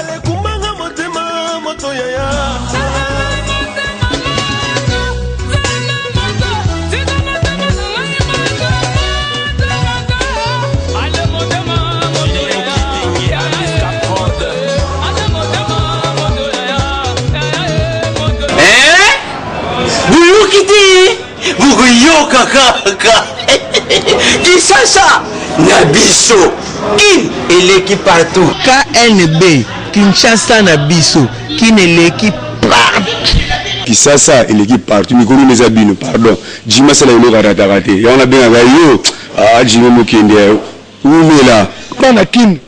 Ale kumbanga motema moto yaya. Boyoki te, bokoyoka kaka. Kinshasa na biso, Kin eleki partout. KNB, Kinshasa na biso, Kin eleki partout. Kisasa eleki partout, mikolo eza bino, pardon. Jimmy asala eloko arataka te. Yango nabengaka yo, ah Jimmy Mokende ya umela. Bana Kin,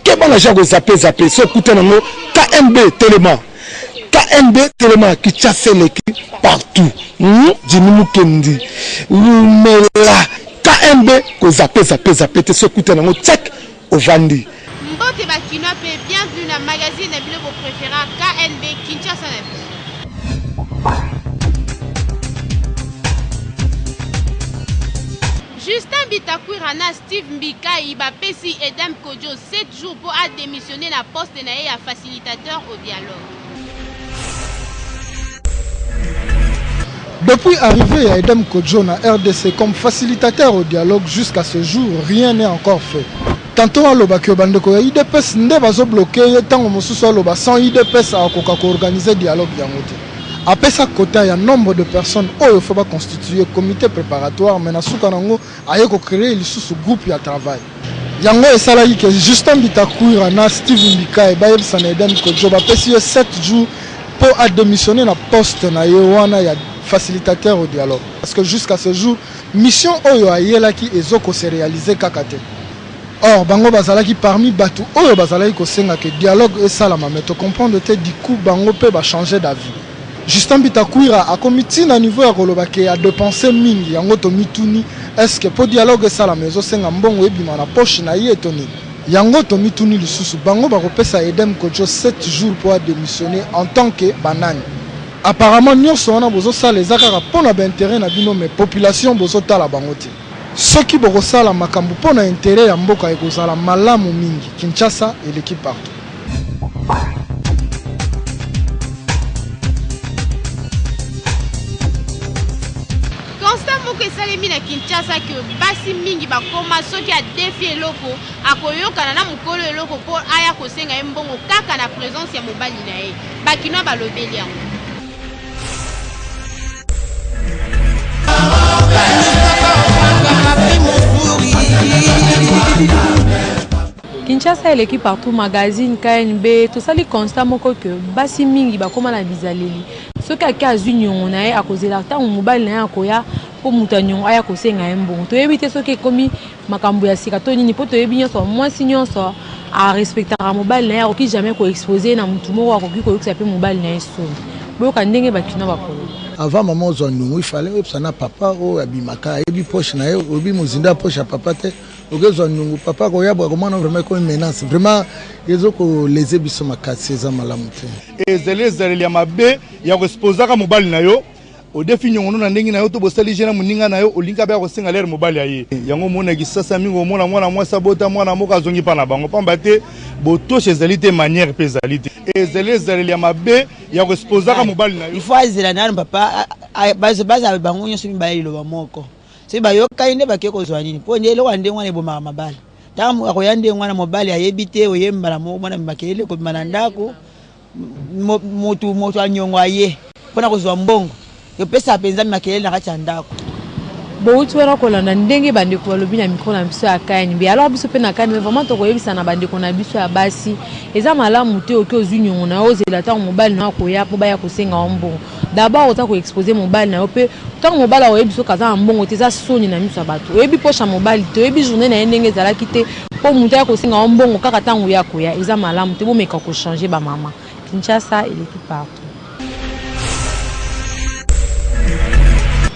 ke bana ja ko zappe zappe, so kuta nango KNB telema. KNB telema, Kinshasa eleki partout. Jimmy Mukendi, umela. KNB ko zappe zappe zappe te, so kuta nango check ovandi. Mbote ba kinois pe bienvenue na magazine na bino bo préféra KNB Kinshasa na biso. Justin Bitakwira na Steve Mbikayi bapesi Edem Kodjo 7 jours pour a démissionner na poste na ye ya facilitateur au dialogue. Depuis arrivée à Edem Kodjo na RDC comme facilitateur au dialogue jusqu'à ce jour, rien n'est encore fait. Tantôt alobaki bandeko ya UDPS nde bazo bloquer ye, tango mosusu aloba sans UDPS akoka ko organiser dialogue yango te. Apesa quota ya nombre de personnes oyo faut ba constituer comité préparatoire, mais na suka nango aye ko créer lisusu groupe ya travail. Yango esalaki ke Justin Bitakwira na Steve Mbikayi bayebisa na Edem Kodjo bapesi ye 7 jours po a démissionner na poste na ye wana ya facilitateur au dialogue. Parce que jusqu'à ce jour, mission oyo ayelaki ezoko se réaliser kaka te. Or, bango bazalaki parmi batu oyo bazalaki kosenga ke dialogue esalama, mais to comprendre te, du coup bango pe ba changer d'avis. Justin Bitakwira akomi ti na niveau ya koloba ke a dépenser mingi, yango to mituni, est-ce que po dialogue esalama ezosenga mbongo ebima na poche na ye to nini? Yango to mituni lisusu, bango bakopesa Edem Kodjo 7 jours po a démissionner en tant que banani. Apparemment nyonso wana bozosala eza kaka pona ba intérêt na bino, mais population bozotala bango te. Soki bokosala makambo pona intérêt ya mboka ekozala malamu mingi. Kinshasa eleki partout. Constat moko esalemi na Kinshasa ke basi mingi bakoma soki adefi eloko akoyokana na mokolo eloko po aya kosenga ye mbongo kaka na présence ya mobali na ye. Bakinois balobeli yango. Kinshasa eleki partout, magazine KNB tosali constat moko ke basi mingi bakoma na bizaleli. Soki ake azwi nyongo na ye akozela ntango mobali na ye akoya po moto ya nyongo aya kosenga ye mbongo. Toyebi te soki ekomi makambo ya sika to nini, po toyebi nyonso mwasi nyonso a respectaka mobali na ye, akoki jamais ko exposer na mutu moko akoki koyokisa pe mobali na ye soni. Boyoka ndenge bakino bakoloba. Avant maman ozwa ndungu, il fallait oyebisa na papa oyo abimaka, ayebi poche na ye, oyebi mozindo ya poche ya papa te. Okezwa ndungu, papa akoyabwa komona vraiment ekomi menace. Vraiment ezo ko léser biso makasi, eza malamu te. Ezali ezaleli ya mabe ya ko exposaka mobali na yo. Odefi nyongo na ndenge na yo to bosali je na moninga na yo, olingi abe kosenga lere mobali ya ye. Yango omona Kisasa mingi, omona mwana mwasi abota mwana moko azongi mpa na bango, pamba te botosi ezali te, manière mpe ezali te. Ezali ezaleli ya mabe ya ko exposaka mobali na yo. Il faut azela nanu papa, bazala bango nyonso mibale liloba moko. Soki bayokani nde bake kozwa nini? Po nde eloko ya ndenge wana ebomaka mabala. Ntango akoya ndenge wana mobali ayebi te, oyembala moko mwana makelele kobima na ndako, motu moto anyongo aye mpona kozwa mbongo, epesaka mpenza makelele na kati ya ndako. Bouti wana kolanda ndenge bandeko balobi na micro na biso ya KNB. Alors biso pe na KNB vraiment tokoyebisa na bandeko na biso ya basi, eza malamu te oki ozwi nyongo na yo ozela ntango mobali na yo akoya po baya kosenga yo mbongo. D'abord oza ko exposer mobali na yo, pe ntango mobali akoyebi soki aza na mbongo te, eza soni na miso ya bato. Oyebi poche ya mobali te, oyebi journée na ye ndenge ezalaki te, po moto aya kosenga yo mbongo kaka ntango ye akoya, eza malamu te. Bomeka ko changer ba mama. Kinshasa eleki partout.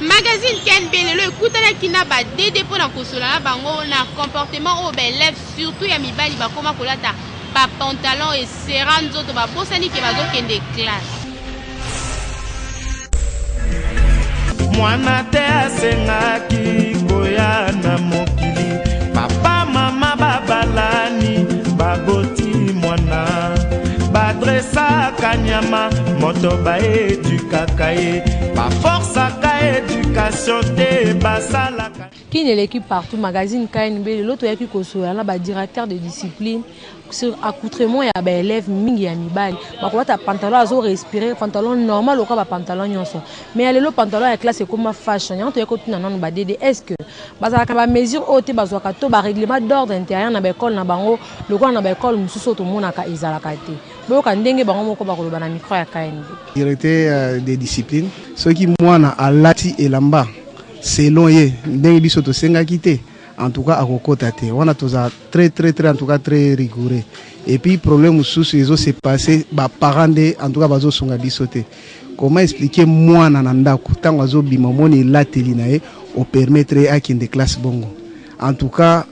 Magazine KNB lelo ekutanaki na ba DD mpona kosola na bango na comportement oyo ba élèves surtout ya mibali bakoma kolata ba pantalon esera nzoto, babosani ke bazokende classe. Mwana te asengaki koya na mokili, papa mama babalani baboti mwana. Nyama moto baedukaka ye, baforsaka éducation te, basalaka. Kin eleki partout, magazine KNB. Lelo toyaki kosolola na badirecteur de discipline sur accoutrement ya baélève mingi ya mibali. Bakolata pantalon, azo respirer, pantalon normal lokola bapantalon nyonso, mais ya lelo pantalon ya classe ekoma fashion. Yango toyaki kotuna nanu badede: est ce que bazalaka na bamesure oyo te bazwaka to barèglement d'ordre intérieur na baekole na bango, lokola na baekole mosusu oyo tomonaka ezalaka te? Boyoka ndenge bango moko bakoloba na micro ya KNB. Directeur de discipline, soki mwana alati elamba selon ye ndenge biso tosengaki te, en tout cas akokota te. Wana toza très très très, en tout cas très rigoureux. Et puis problème mosusu ezo se passer, baparent nde en tout cas bazosunga biso te. Comment expliquer mwana na ndako, ntango azobima, omoni elateli na ye, opermettre ye akende classe bongo? En tout cas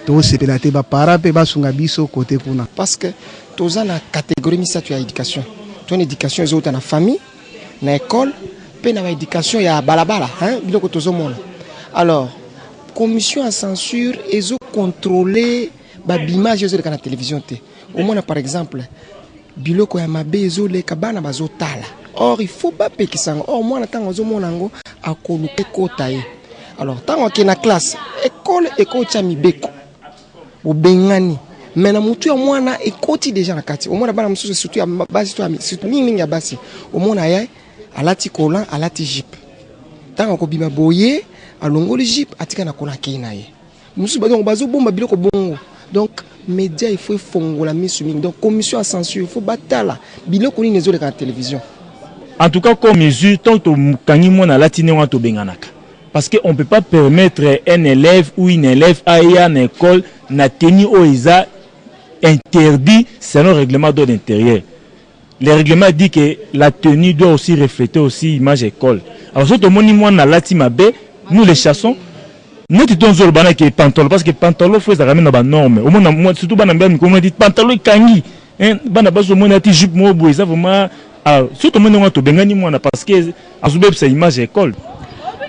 tosepela te. Baparent mpe basunga biso kote kuna. Parce que toza na catégorie misato ya éducation. To na éducation ezouta na famille, na école mpe na baéducation ya balabala, hein, biloko tozomona. Alors commission ya censure ezocontrôle baimage ezoleka na télévision te. Omona par exemple biloko ya mabe ezoleka, bana bazotala, or il faut bapekisa yango. Or mwana ntango azomona yango, akoluka ekota ye. Alors ntango akende na classe, ekole ekotya mibeko, bobengani, mais na motu ya mwana ekoti déjà na kati. Omona bana mosusu, surtout ya basi to surtout mingimingi ya basi, omona ye alati collant, alati jupe, ntango akobima boye, alongoli jupe, atika na collant, akei na ye mosusu. Donc bazobomba biloko bongo. Donc média, il faut efongola miso mingi. Donc commission ya censure, il faut batala biloko nini ezoleka na télévision. En tout cas, comme mesure, tant tokangi mwana alati ndenge wana, tobenganaka, parce que on peut pas permettre un élève ou une élève aya na école na tenue oyo eza interdit selon règlement d'ordre intérieur. Le règlement dit que la tenue doit aussi refléter aussi image école. Alors soki tomoni mwana alati mabe, nous les chassons. Neti tozoloba na ke pantalon, parce que pantalon faut ezalaka même na banorme. Omona surtout bana mbela mikolo ti pantalon ekangi, bana bazomona ti jupe moko boye, eza vraiment. Soki tomoni yango, tobengani mwana, parce que azobebisa image ya école.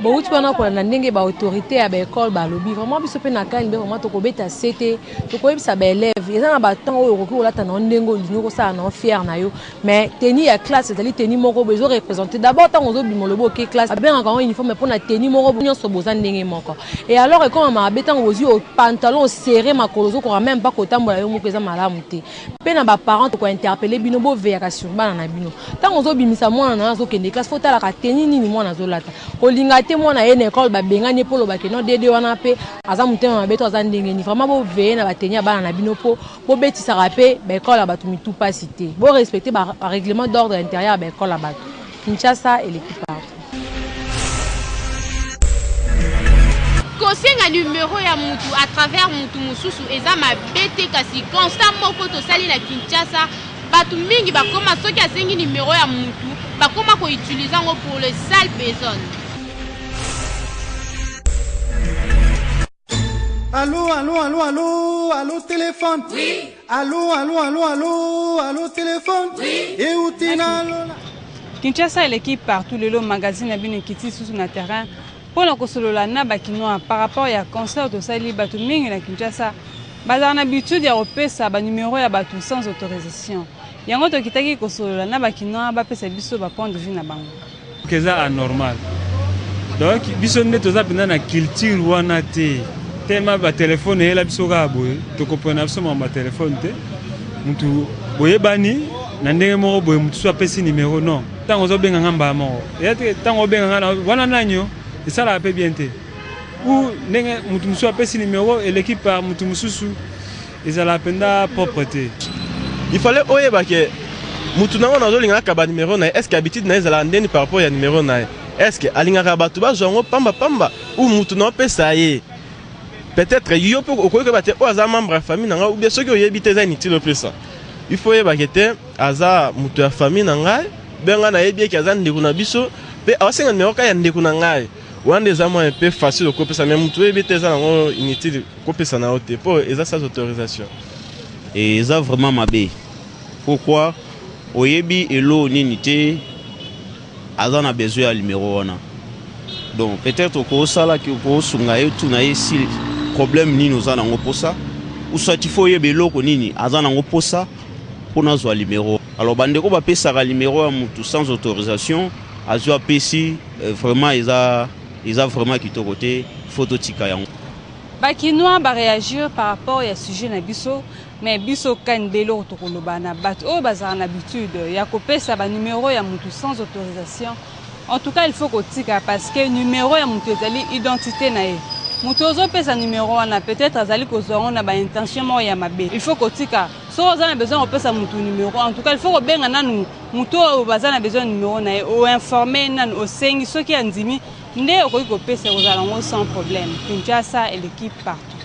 Bouti wana kolanda ndenge baautorité ya baekole balobi. Vraiment biso mpe na KNB, vraiment tokobeta se te, tokoyebisa baélève: eza na batemps oyo okoki kolata na yo ndenge olingi, kosala na yo fier na yo, mais tenue ya classe ezali tenue moko boye ezoreprésente d'abord. Ntango ozobima, olobi oke classe, babengaka yango uniforme mpona tenue moko nyonso boza ndenge moko. Et alors ekoma mabe ntango bozwi pantalon oserré makolo, ozokoka même mpa kotambola yo moko, eza malamu te. Mpe na baparent, tokointerpeller bino, boveyaka sur bana na bino. Ntango ozobimisa mwana na yo azokende classe, faut otalaka tenue nini mwana azolata. Kolinga te mwana ye na ekole babengani ye mpo olobake no dede wana mpe aza motema mabe to aza ndenge nini. Vraiment boveye na batenue ya bana na bino, mpo bobetisaka mpe baekole ya bato mitu mpasi te. Borespecte barèglement d'ordre intérieur ya baekole ya bato. Kinshasa eleki partout. Kosenga numero ya mutu à travers mutu mosusu eza mabe te, kasi constat moko tosali na Kinshasa, bato mingi bakoma, soki asengi numero ya mutu, bakoma koutilize yango pour le sale besogne. Allô, allô, allô, allô, allô, téléphone. Oui. Allô, allô, allô, allô, allô, téléphone. Oui. Et où t'es là? Kinshasa eleki partout. Lelo magazine na bino ekiti lisusu na terrain mpona kosolola na bakinois par rapport ya concert tosali. Bato mingi na Kinshasa bazala na habitude ya kopesa banumero ya bato sans autorisation. Yango tokitaki kosolola na bakinois, bapesa biso bapoint de vue na bango. Eza anormal. Donc biso nde toza mpenza na culture wana te. Tema batelefone eyela biso kaka boye, tokopona biso makambo ya telefone te. Mutu boyebani na ndenge moko boye, mutu so apesi numero, non, ntango ozobenga nga mbala moko eya te. Ntango obenga nga wana nani yo, esalaka mpe bien te. Ou ndenge mutu mosusu apesi numero eleki par mutu mosusu, ezalaka mpenza propre te. Il fallait oyeba ke mutu nango nazolinga nakaba numero na ye, est ce que habitude na ye ezalaka ndeni par rapport ya numero na ye? Est ce que alingaka bato bazwa yango pamba pamba, ou mutu na opesa ye, peut-être yo mpe okoki koyeba te oyo aza membre ya famille na ngai, ou bien soki oyebi te, eza inutile opesa. Il faut oyebake te aza moto ya famille na ngai, mpe ngai nayebi eke aza ndeko na biso, mpe aosenga numero kaka ya ndeko na ngai. Wana nde eza mwa mpe facile okopesa, mais motu oyebi te, eza nango inutile kopesa na yo te, mpo eza sans autorisation. Eza vraiment mabe. Pourquoi? Oyebi elo nini te aza na besoin ya numero wana. Donc peut-être okosalaki, okosunga ye, tuna ye si problème nini oza nango mposa, ou soit il faut oyeba eloko nini aza nango mposa mpo nazwa numero. Alors bandeko bapesaka numero ya mutu sans autorisation, azwi apesi, vraiment eza eza vraiment kitoko te, faut totika yango. Ba kinois ba reagir par rapport ya sujet na biso mais biso KNB eloko tokoloba na batu oyo bazalaka na habitude ya kopesa ba numero ya mutu sans autorisation en tout cas il faut kotika parce que numero ya mutu ezali identite na ye mutu ozopesa numero wana peut-être azali kozwa yango na ba intention moko ya mabe il faut kotika soki oza na besoin kopesa mutu numero en tout cas il faut kobenga nanu mutu oyo baza na besoin ya numero na ye o informe nanu osengi soki andimi Nde okoki kopesa ekozala nango sans problème. Kinshasa eleki partout.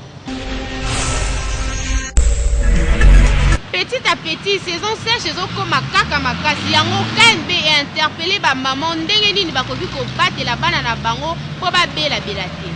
Petit à petit, saison sèche ezokoma kaka makasi. Yango KNB e interpeller ba mamans ndenge nini bakoki kobatela bana na bango mpo babelabela te.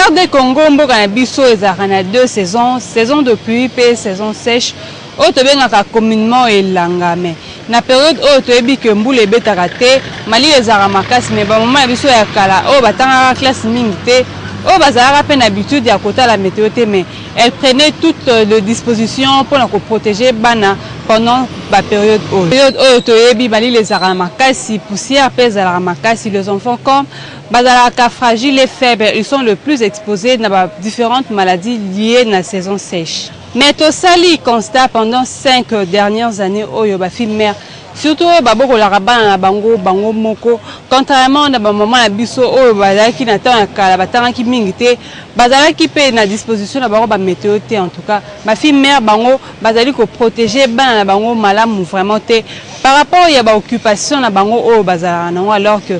RD Congo mboka na biso ezalaka na deux saisons, saison de pluie mpe saison sèche. Oyo tobengaka communement elanga mais na periode oyo toyebi que mbula ebetaka te, malili ezalaka makasi mais ba maman na biso ya kala oyo batangaka classe mingi te, oyo bazalaka pe na habitude ya kotala meteo te mais elles prenaient toutes les dispositions pona ko proteger bana pendant ba periode oyo. Periode oyo toyebi malili ezalaka na makasi, poussière pe ezalaka makasi, les enfants comme bazalaka fragiles et faibles, ils sont le plus exposes na ba differentes maladies liees na saison sèche. Mais tosali constat pendant 5 dernières annees oyo ba filles mères surtout oyo babokolaka bana na bango bango moko contrairement na ba maman na biso oyo bazalaki na temps ya kala batangaki mingi te bazalaki pe na disposition na bango ba meteo te en tout cas ba filles mères bango bazali ko proteger bana na bango malamu vraiment te par rapport ya ba occupation na bango oyo bazalaka nango alors que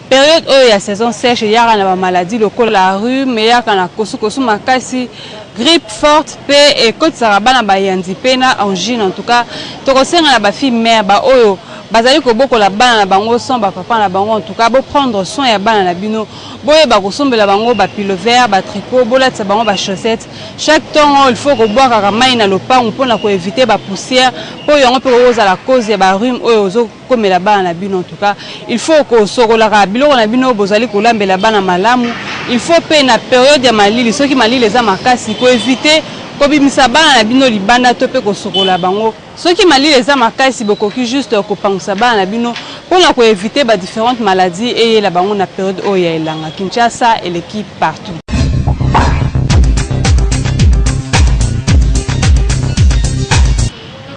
periode oyo ya saison sèche eyaka na ba maladies lokola rhume eyaka na kosukosu makasi Grippe forte pe ekotisaka bana bayanzi pe na angine en tout cas tokosenga na ba fille mère ba oyo bazali kobokola bana na bango sans ba papa na bango en tout cas bo prendre soin ya bana na bino boyeba kosombela bango ba pull-over ba tricot bolatisa bango ba chaussettes chaque tongo il faut kobwakaka mayi na lopangu pona ko eviter ba poussière po yango pe kokozala cause ya ba rhume oyo ozo komela bana na bino en tout cas il faut kosokolaka biloko na bino bozali kolambela bana malamu il faut pe na periode ya malili soki malili eza makasi ko eviter kobimisa bana na bino libanda to pe kosokola bango soki malili eza makasi bokoki juste kopangusa bana na bino pona ko eviter ba differentes maladies eyela bango na periode oyo ya elanga Kinshasa eleki partout.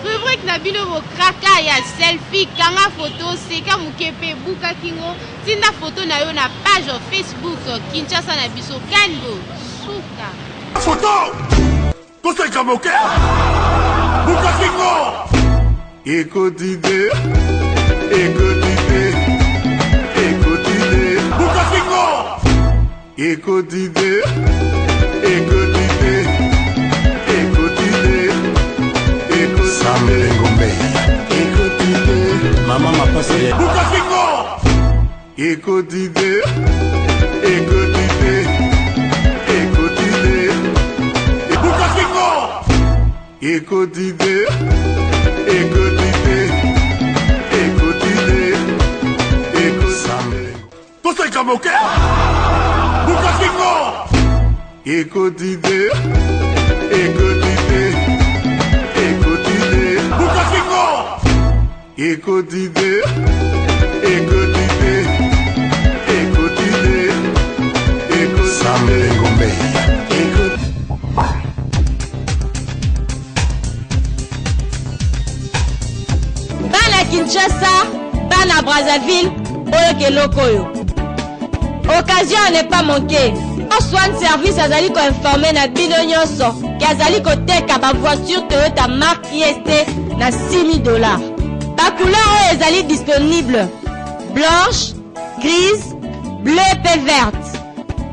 Rubrique na bino bokraka ya selfie, kanga photo, seka moke pe buka kingo, tinda photo na yo na page Facebook Kinshasa na biso Kango suka. Photo toseka moke buka kingo ekotide ekotide ekotide buka kingo Ekotite, ekotite, ekotite, ekotite. Sam Lengombe. Ekotite. Mama mapasa ya. Buka kingo. Ekotite, ekotite, ekotite. Buka kingo. Ekotite, ekotite, ekotite, ekotite. Sam Toseka moke buka kingo ekotite ekotite ekotite buka kingo ekotite ekotite ekotite ekotite Sambe Ngombe. Bana Kinshasa, bana Brazzaville, boyoka eloko oyo. Occasion à ne pas manquer. Swan Service azali ko informer na bino nyonso ke azali koteka ba voiture Toyota marque IST na 6000 dollars. Ba couleur oyo ezali disponible: blanche, grise, bleu pe verte.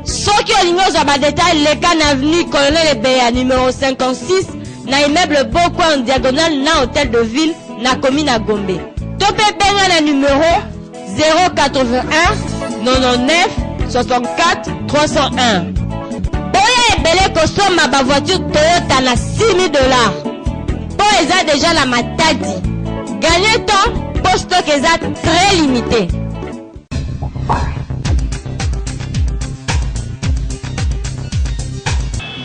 Soki olingi ozwa ba details leka na avenue Colonel Ebeya numero 56 na immeuble Bokwa en diagonale na hotel de ville na commune ya Gombe. To pe benga na numero 081 99 64 301. Boya ebele kosomba ba voiture Toyota na 6000 dollars. Po eza deja na Matadi. Gagne temps po stock eza très limité.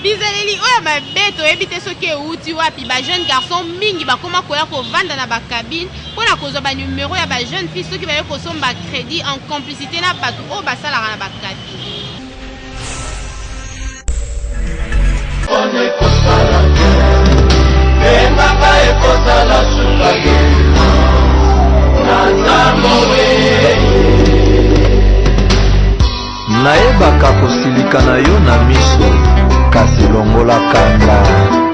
Bizaleli oyo ya mabe toyebi te soki ewuti wapi. Ba jeunes garçons mingi bakoma koya kovanda na ba cabines mpo na kozwa ba numero ya ba jeunes filles soki baye kosomba credit en complicite na bato oyo basalaka na ba cabines. Nayebaka kosilika na yo na miso kasi longola kanda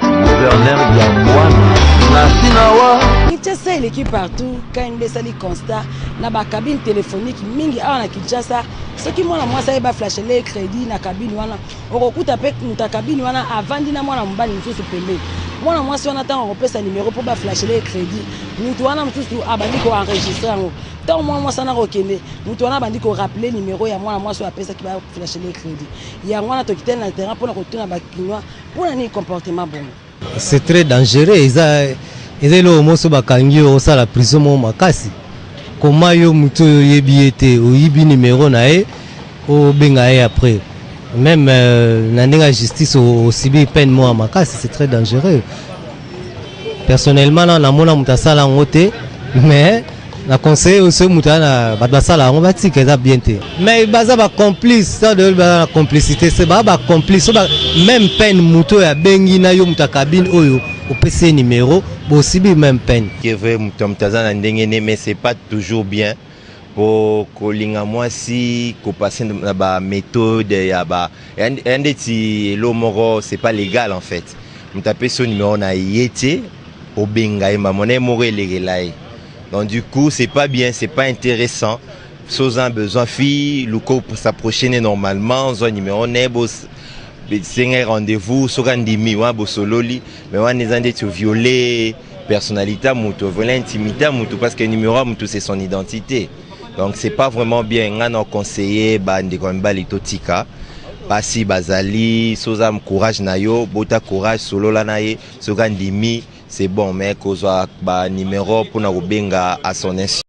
gouverneur ya mbwana na sinawa. Kinshasa eleki partout. KNB esali constat na ba cabine téléphonique mingi awa na Kinshasa. Soki mwana mwasi ayeba flashele crédit na cabine wana, okokuta mpe moto ya cabine wana avandi na mwana mobali mosusu pembeni. Mwana mwasi wana ntango akopesa numero mpo baflashele crédit, moto wana mosusu abandi koenregistre yango. Ntango mwana mwasi wana akokende, moto wana abandi korappeler numero ya mwana mwasi oyo apesaki baflashele crédit. Yango wana tokitani na terrain mpona kotuna bakinois mpo na nini comportement bongo. C'est très dangereux, eza eza eloko moko soki bakangi yo osala prison moko makasi. Koma yo moto oyo oyebi ye te, oyibi numero na ye, obenga ye après. Meme na ndenge ya justice o subir peine moko ya makasi, c'est très dangereux. Personnellement na namona moto asala yango te, mais na conseille oyo soki moto aza na bato basala yango batika, eza bien te. Mais baza ba complice, ça de baza na complicité, c'est ba ba complice, so ba même peine moto oyo abengi na yo moto ya cabine oyo opesi ye numero, bosibi même peine. C'est vrai, moto ya moto aza na ndenge ne, mais c'est pas toujours bien po kolinga mwasi kopase na ba méthode ya ba ya ndeti elo moko, c'est pas légal en fait. Moto apesi yo numero na ye te, obenga ye mbamo na ye moko elekela ye. Donc du coup, c'est pas bien, c'est pas intéressant. So oza besoin fille, luka s'approcher ne normalement, ozwa numero na ye, bosenga rendez-vous. Soki andimi wana, bosololi. Mais wana eza ndeti oviole personnalité ya moto, oviole intimité ya moto, parce que numéro ya moto, c'est son identité. Donc c'est pas vraiment bien. Nga na conseiller bandeko ya mibali, totika. Basi bazali, so oza courage na yo, bota courage, solola na ye. Soki andimi, c'est bon, mais kozwa banimero mpona kobenga à son insu.